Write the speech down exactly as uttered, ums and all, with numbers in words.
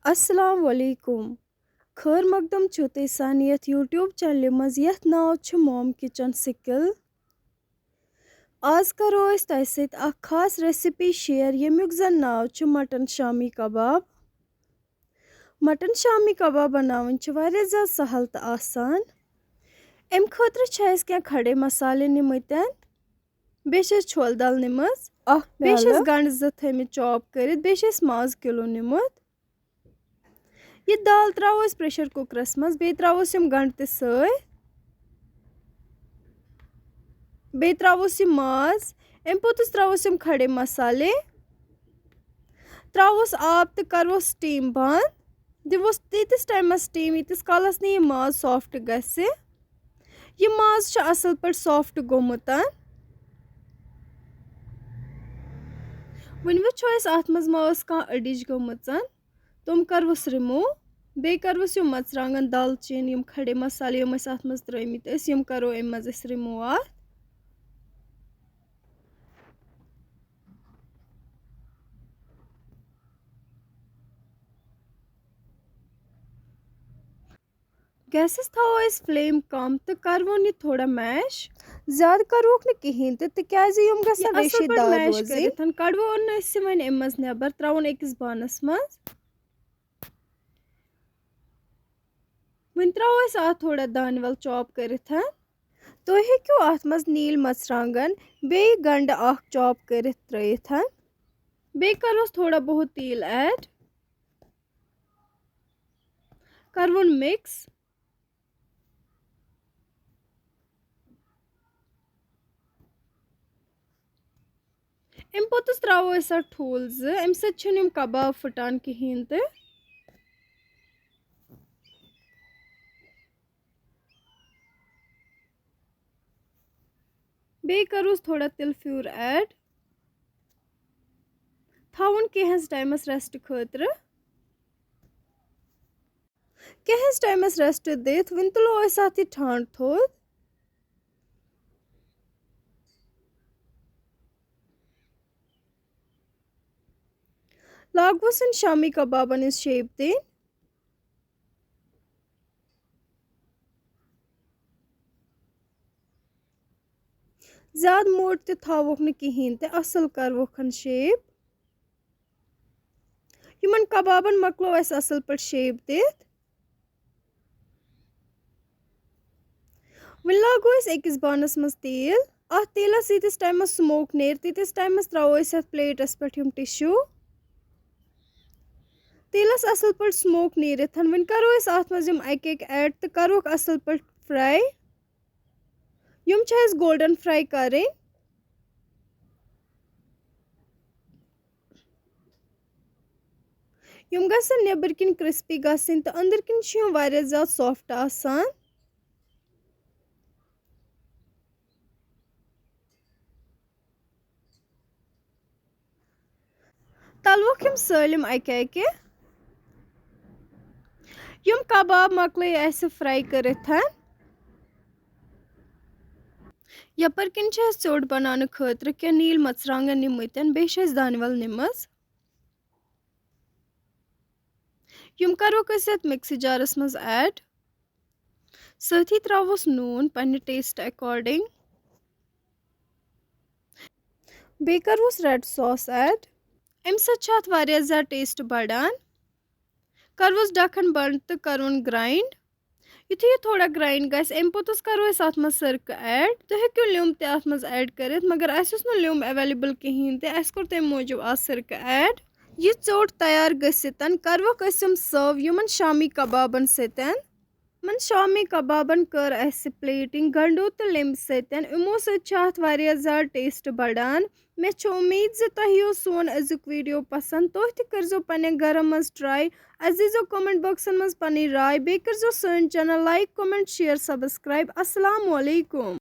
السلام علیکم۔ خٲر مقدم چھُو تُہۍ سانہِ یَتھ YouTube چینلہِ منٛز، یَتھ ناو چھُ Mom Kitchen Skill۔ آز کرو أسۍ تۄہہِ سۭتۍ اکھ خاص recipe share، ییٚمیُک زن ناو چھُ مٹن شامی کباب۔ مٹن شامی کباب بناوٕنۍ چھِ واریاہ زیادٕ سہل تہٕ آسان۔ اَمہِ خٲطرٕ چھِ اَسہِ کینٛہہ کھڑے مسالے نِمٕتۍ، بیٚیہِ چھِ اَسہِ چھولہٕ دال نِمٕژ، اکھ بیٚیہِ چھِ اَسہِ پیالہٕ۔ گنٛڈٕ زٕ تھٲومٕتۍ chop کٔرِتھ، بیٚیہِ چھِ اَسہِ ماز کِلوٗ نِمُت۔ یہِ دال ترٛاوو أسۍ pressure cookerس منٛز، بیٚیہِ ترٛاووس یِم گنٛڈٕ تہِ سۭتۍ، بیٚیہِ ترٛاووس یہِ ماز، اَمہِ پوٚتُس ترٛاووس یِم کھڑے مسالے، ترٛاووس آب تہٕ کروس steam بنٛد، دِووس تیٖتِس ٹایمس steam، ییٖتِس کالس نہٕ یہِ ماز soft گژھِ۔ یہِ ماز چھُ اَصٕل پٲٹھۍ soft گوٚمُت۔ وۄنۍ وٕچھو أسۍ اَتھ منٛز ما ٲس کانٛہہ أڈِج گٔمٕژ۔ تِم کروس remove۔ بیٚیہِ کروس یِم مرژٕوانٛگن، دالچیٖن، یِم کھڑے مسالہٕ یِم اَسہِ اَتھ منٛز ترٛٲومٕتۍ ٲسۍ، یِم کرو اَمہِ منٛز أسۍ remove اَتھ۔ Gasس تھاوو أسۍ flame کم تہٕ کروُن یہِ تھوڑا mash۔ زیادٕ کروُکھ نہٕ کِہیٖنۍ تہِ، تِکیازِ یِم گژھن یہِ اَصٕل پٲٹھۍ ریشیدار mash روزٕنۍ۔ کٔرِتھ کڑوو أسۍ یہِ وۄنۍ اَمہِ منٛز نٮ۪بر، ترٛاوُن أکِس بانس منٛز۔ وۄنۍ ترٛاوو أسۍ اَتھ تھوڑا دانہِ ول chop کٔرِتھ۔ تُہۍ ہیٚکِو اَتھ منٛز نیٖلۍ مرژٕوانٛگن بیٚیہِ گنٛڈٕ اکھ chop کٔرِتھ ترٛٲیِتھ۔ بیٚیہِ کروس تھوڑا بہت تیٖل add۔ کروُن mix۔ اَمہِ پوٚتُس ترٛاوو أسۍ اَتھ ٹھوٗل زٕ، اَمہِ سۭتۍ چھِنہٕ یِم کباب پھٕٹان کِہیٖنۍ تہِ۔ بیٚیہِ کَروس تھوڑا تِلہٕ پھیوٗر add۔ تھاوُن کینٛہَس ٹایمَس rest خٲطرٕ۔ کینٛہَس ٹایمَس rest دِتھ، وۄنۍ تُلو أسۍ اَتھ یہِ ٹھانٛڈ تھوٚد۔ لاگوس یِم شامی کبابن ہٕنٛز shape دِنۍ۔ زیادٕ موٚٹ تہِ تھاووکھ نہٕ کِہیٖنۍ تہِ، اَصٕل کَروکھ shape۔ یِمن کبابن مۄکلو اَسہِ اَصٕل پٲٹھۍ shape دِتھ۔ وۄنۍ لاگو أسۍ أکِس بانَس منٛز تیٖل۔ اَتھ تیٖلَس ییٖتِس ٹایمَس smoke نیرِ، تیٖتِس ٹایمَس ترٛاوو أسۍ اَتھ plateس پٮ۪ٹھ یِم tissue۔ تیٖلَس اَصٕل پٲٹھۍ smoke نیٖرِتھ، وۄنۍ کَرو أسۍ اَتھ منٛز یِم اَکہِ اَکہِ add تہٕ کَروکھ اَصٕل پٲٹھۍ fry۔ یِم چھِ اَسہِ golden fry کَرٕنۍ۔ یِم گژھن نیٚبٕرۍ کِنۍ crispy گژھٕنۍ تہٕ أنٛدٕرۍ کِنۍ چھِ یِم واریاہ زیادٕ soft آسان۔ تَلوکھ یِم سٲلِم اَکہِ اَکہِ۔ یِم کباب مۄکلٲے اَسہِ fry کٔرِتھ۔ یَپٲرۍ کِنۍ چھِ اَسہِ ژیوٚٹ بَناونہٕ خٲطرٕ کینٛہہ نیٖلۍ مَرژٕوانٛگَن نِمٕتۍ، بیٚیہِ چھِ اَسہِ دانہِ وَل نِمٕژ۔ یِم کَروکھ أسۍ یَتھ mixie jarس منٛز add۔ سۭتی ترٛاووس نوٗن پننہِ taste according۔ بیٚیہِ کَروس red sauce add۔ اَمہِ سۭتۍ چھُ اَتھ واریاہ زیادٕ taste بَڑان۔ کَروس ڈَکھن بنٛد تہٕ کَرون grind۔ یُتھُے یہِ تھوڑا grind گژھِ، اَمہِ پوٚتُس کَرو أسۍ اَتھ منٛز سِرکہٕ add۔ تُہۍ ہیٚکِو لیوٚمب تہِ اَتھ منٛز add کٔرِتھ، مگر اَسہِ اوس نہٕ لیوٚمب available کِہیٖنۍ تہِ، اَسہِ کوٚر تَمہِ موٗجوٗب آز سِرکہٕ add۔ یہِ ژوٚٹ تیار گٔژھِتھ کَروکھ أسۍ یِم serve یِمَن شامی کبابَن سۭتۍ۔ یِمَن شامی کبابَن کٔر اَسہِ plating گنٛڈو تہٕ لیٚمبۍ سۭتۍ۔ یِمو سۭتۍ چھُ اَتھ واریاہ زیادٕ taste بَڑان۔ مےٚ چھِ اُمید زِ تۄہہِ یِیو سون أزیُک video پسنٛد۔ تُہۍ تہِ کٔرۍزیو پنٛنٮ۪ن گَرَن منٛز try۔ عزیٖزو comment boxن منٛز پنٕنۍ راے، بیٚیہِ کٔرۍزیو سٲنۍ channel like، comment، share، subscribe۔ السلام علیکم۔